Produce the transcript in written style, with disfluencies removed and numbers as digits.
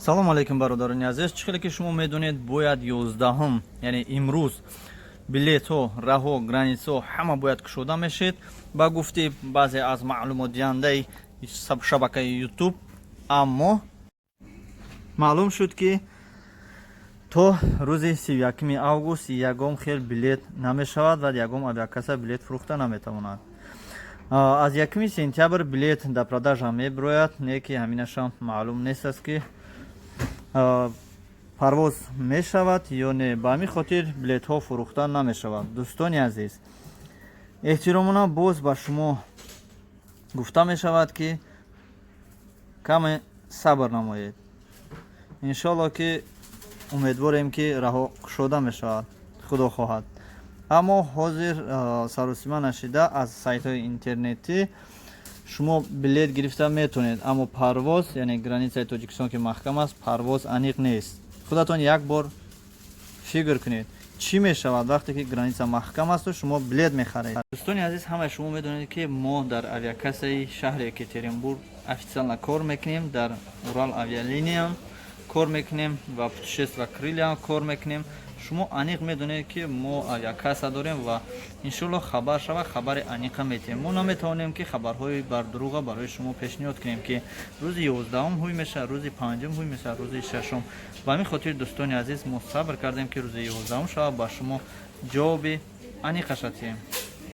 Салому алейкум, бародарони азиз. Чӣ хеле ки шумо медонед, бояд 11-ум, яъне имрӯз, билетҳо, раҳо, границаҳо ҳама бояд кушода мешид, ба гуфти баъзе аз маълумотдиҳандаи шабакаи Ютуб. Аммо маълум шуд, ки то рӯзи 31 август ягон хел билет намешавад ва ягон авиакасса билет фурӯхта наметавонад. Аз 1 сентябр билет дар продажа мебирояд, не ки ҳаминашам маълум нест аст, ки парвоз мешавад ё не. Ба ҳамин хотир билетҳо фурӯхта намешавад. Дӯстони азиз, эҳтиромона боз ба шумо гуфта мешавад, ки каме сабр намоед. Иншоалло, ки умедворем, ки раҳо кушода мешавад, худо хоҳад. Аммо ҳозир саросима нашида, аз сайтҳои интернетӣ шумо билет гирифта метавонед, аммо парвоз, яъне границаи Тоҷикистон ки маҳкам аст, парвоз аниқ нест. Худатон як бор фикр кунед, чӣ мешавад, вақте ки граница маҳкам асту шумо билет мехаред. Дӯстони азиз, ҳамаи шумо медонед, ки мо дар авиакассаи шаҳри Екатеринбург официально кор мекунем, дар Урал Авиалиния кор мекунем ва Путешества Крылья кор мекунем. Шумо аниқ медонед, ки мо авиакасса дорем ва иншоалло, хабар шава, хабари аниқа метиҳем. Мо наметавонем, ки хабарҳои бардурӯға барои шумо пешниҳод кунем, ки рӯзи 11-ум ҳуй мешавад, рӯзи 5-ум ҳуй мешавад, рӯзи 6-ум. Ба ҳамин хотир, дӯстони азиз, мо сабр кардем, ки рӯзи 11-ум шава, ба шумо ҷавоби аниқаша тиҳем.